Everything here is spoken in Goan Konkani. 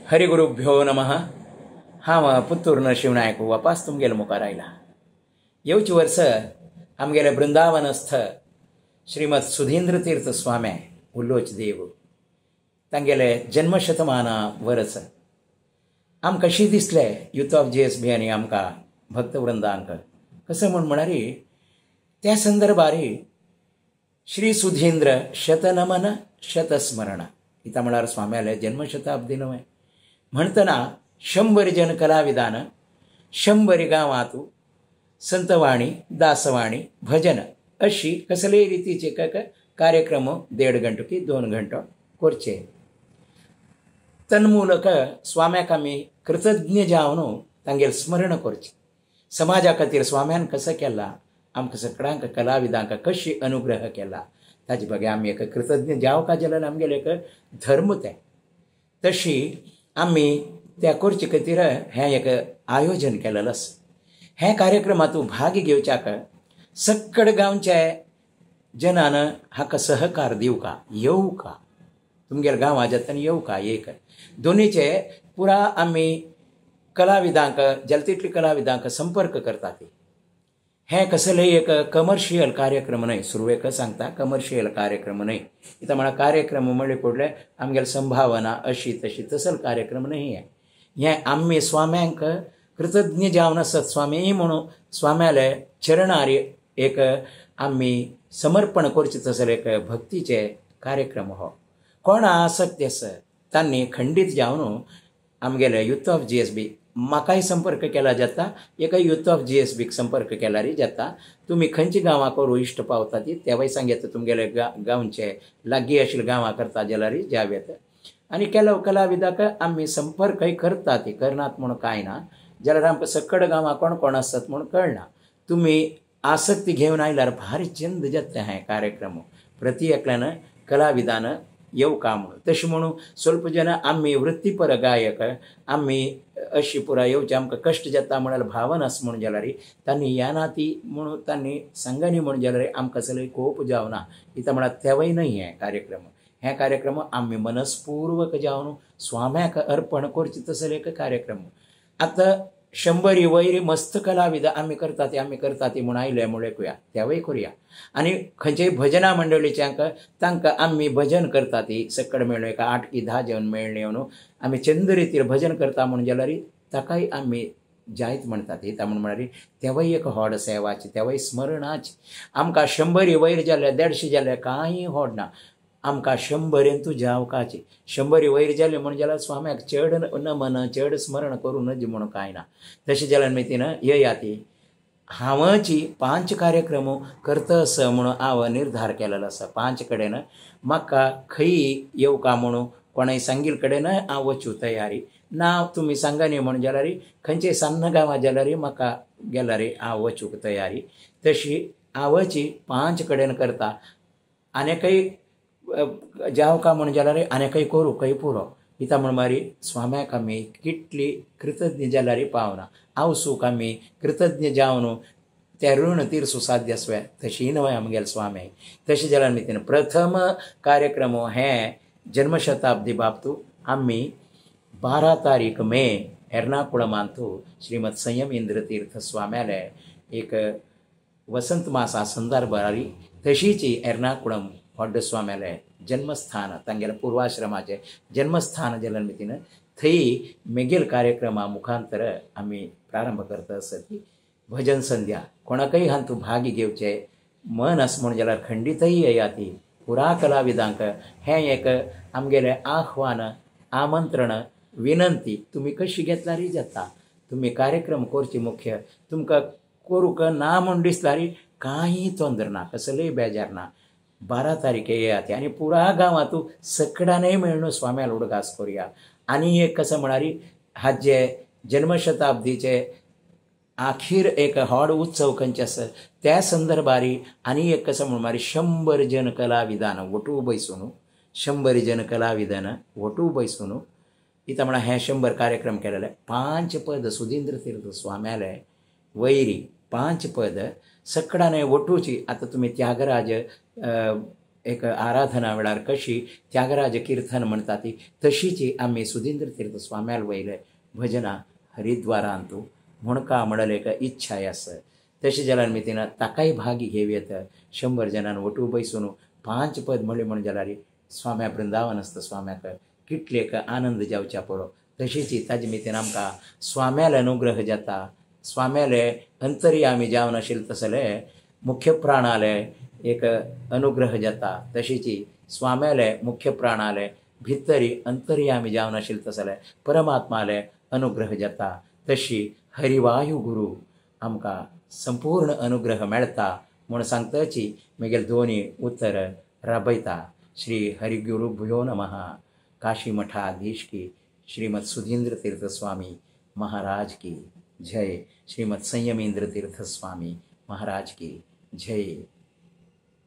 हरिगुरुभ्यो नमः. हांव पुत्तूर नरशिंव नायक वापास तुमगेले मुखार आयला. येवचे वर्स आमगेले वृंदावनस्थ श्रीमद सुधींद्र तीर्थ स्वामी उल्लोच देव तांगेले जन्मशतमाना वर्स आमकां कशी दिसले युथ ऑफ GSB आनी आमकां भक्तवृंदांक कसं म्हूण म्हणारी त्या संदर्भार श्री सुधींद्र शतनमन शतस्मरण इता म्हळ्यार स्वाम्याले जन्मशताब्दी न्हय म्हणटना 100 जन कलाविदान 100 गांवांत संतवाणी दासवाणी भजन अशी कसलेय रितीचे कार्यक्रम 1.5 घंटो की 2 घंटो करचे. तन्मूलक स्वाम्याक आमी कृतज्ञ जावन तांगेर स्मरण करचें. समाजा खातीर स्वाम्यान कसो केला, आमकां सगळ्यांक कलाविदांक कशी अनुग्रह केला ताजे बगे आमी एक कृतज्ञ जावका जाल्यार आमगेले एक धर्म तें. तशी आमी त्या करचे खातीर हें एक आयोजन केलेलें आसा. हें कार्यक्रमांत भाग घेवच्याक सक्कड गांवचे जनान हाका सहकार दिवका, येवका तुमगेल्या गांवा जाता येवका. एक दोनीचे पुरा आमी कलाविदांक जाता तितले कलाविदांक संपर्क करतात. हें कसलेय एक कमर्शियल कार्यक्रम न्हय, सुरवेक सांगता कमर्शियल कार्यक्रम न्हय. इतां म्हळ्यार कार्यक्रम म्हणले कोडले आमगेले संभावना अशी तशी तसल कार्यक्रम न्हय. हें आमी स्वाम्यांक कृतज्ञ जावन आसत स्वामी म्हणून स्वाम्याले चरणार एक आमी समर्पण करचें तसले एक भक्तीचे कार्यक्रम हो. कोण आसक्त आसा तांणी खंडीत जावन आमगेले युथ ऑफ GSB म्हाकाय संपर्क केला जाता, एका युथ ऑफ GSBक संपर्क केल्यार जाता. तुमी खंयच्या गांवां करूं इश्ट पावता ती तेवय सांगता तुमगेले गांवचे लागीं आशिल्ल्या गांवां करता जाल्यार जावं येता. आनी केलो कलाविदाक आमी संपर्कय करता ती करनात म्हूण कांय ना, जाल्यार आमकां सकड गांवां कोण कोण आसत म्हूण कळना. तुमी आसक्ती घेवन आयल्यार भारी चंद जाता हें कार्यक्रम प्रति एकल्यान कलाविदान येवका म्हणून. तशें म्हणून स्वल्प जन आमी वृत्तीपर गायक आमी अशी पुरा येवचे आमकां कश्ट जाता म्हळ्यार भावना आसा म्हणून जाल्यार तांणी येना ती म्हणून तांणी सांगनी म्हणून जाल्यार आमकां सगळें कोप जावना. इतां म्हळ्यार तेवय न्हय हें कार्यक्रम. हें कार्यक्रम आमी मनस्पूर्वक जावन स्वाम्याक अर्पण करचें तसले एक कार्यक्रम. आतां 100 वयर मस्त कलाविदा आमी करता ती आमी करता ती म्हूण आयले म्हळ्यार करूया तेवय करुया. आनी खंयच्याय भजना मंडळीच्यांक तांकां आमी भजन करता ती सकड मेळ्ळें एका 8 की 10 जेवन मेळ्ळें न्हू आमी चंद रितीर भजन करता म्हूण जाल्यार ताकाय आमी जायत म्हणटा ती. म्हूण म्हळ्यार तेवय एक होड सेवाची, तेवय स्मरणाची. आमकां 100 वयर जाल्यार 150 जाल्यार कांय होड ना, आमकां 100 जावकाची. 100 वयर जाले म्हूण जाल्यार स्वाम्याक चड नमन चड स्मरण करूं नज म्हूण कांय ना. तशें जाल्यार मितीन येया ती हांवची 5 कार्यक्रम करता आसा म्हणून हांव निर्धार केलेलो आसा. 5 कडेन म्हाका खंय येवका म्हणून कोणाय सांगील कडेन हांव वचूं तयारी ना. तुमी सांगनी म्हूण जाल्यार खंयचे सान्न गांवां जाल्यार म्हाका गेल्यार हांव वचूंक तयारी. तशी हांवची 5 कडेन करता. आनीकय जावका म्हूण जाल्यार आनीकय करूं खंय पुरो. इतां म्हण मारी स्वाम्याक आमी कितली कृतज्ञ जाल्यार पावना. आवसूक आमी कृतज्ञ जावन त्या ऋण तिरसू साध्य आसवे तशी न्हय आमगेले स्वामी. तशें जाल्यार मितीन प्रथम कार्यक्रम हें जन्मशताब्दी बाबतू आमी 12 तारीख मे एर्नाकुळमांतू श्रीमद संयम इंद्र तीर्थ स्वाम्याले एक वसंत मासा संदर्भार तशीची एर्नाकुळम व्हड स्वाम्याले जन्मस्थान तांगेले पूर्वाश्रमाचे जन्मस्थान जाल्यार मितीन थंय मेगेल कार्यक्रमा मुखांतर आमी प्रारंभ करता आसत ती भजन संध्या. कोणाकय हातूंत भाग घेवचे मन आसा म्हूण जाल्यार खंडीतय येया ती पुरा कलाविदांक हें एक आमगेलें आह्वान आमंत्रण विनंती. तुमी कशी घेतल्यारय जाता, तुमी कार्यक्रम करचे मुख्य तुमकां करूंक ना म्हूण दिसल्यार कांय तोंदर ना, कसलेय बेजार ना. 12 तारखे येयात आनी पुरा गांवांत सकडानय मेळून स्वाम्याल उडगास करुया. आनी एक कसं म्हळ्यार हाजे जन्मशताब्दीचे आखीर एक व्हड उत्सव खंयचे आसा त्या संदर्भार आनी एक कसं म्हळ्यार 100 जन कलाविदान वटू बैसून 100 जन कलाविदान वटू बैसून इतां म्हळ्यार हे 100 कार्यक्रम केलेले. 5 पद सुधींद्र तीर्थ स्वाम्याले वैरी 5 पद सकडाने वटूची. आतां तुमी त्यागराज एक आराधना वेळार कशी त्यागराज कीर्तन म्हणटा ती तशीच आमी सुधींद्र तीर्थ स्वाम्याल वयले भजनां हरिद्वारांतू म्हणका म्हणले एक इच्छाय आसा. तशें जाल्यार मी तिना ताकाय भागी घेवयेत. 100 जणां वटू बैसून 5 पद म्हणले म्हण जाल्यार स्वाम्या वृंदावन आसता स्वाम्याक कितले एक आनंद जावच्या पुरो. तशीच ताजे मितीन आमकां स्वाम्याले अनुग्रह जाता. स्वाम्याले अंतरी आमी जावन आशिल्ले तसले मुख्य प्राणाले एक अनुग्रह जाता. तशीच स्वाम्याले मुख्य प्राणाले भितरी अंतरी आमी जावन आशिल्ले तसले परमात्माले अनुग्रह जाता. तशी हरिवायु गुरु आमकां संपूर्ण अनुग्रह मेळटा म्हूण सांगताची म्हगेले दोनी उतर राबयता. श्री हरिगुरुभ्यो नमः. काशी मठाधीश की श्रीमद सुधींद्र तीर्थ स्वामी महाराज की जय. श्रीमद संयमेंद्र तीर्थ स्वामी महाराज की जय.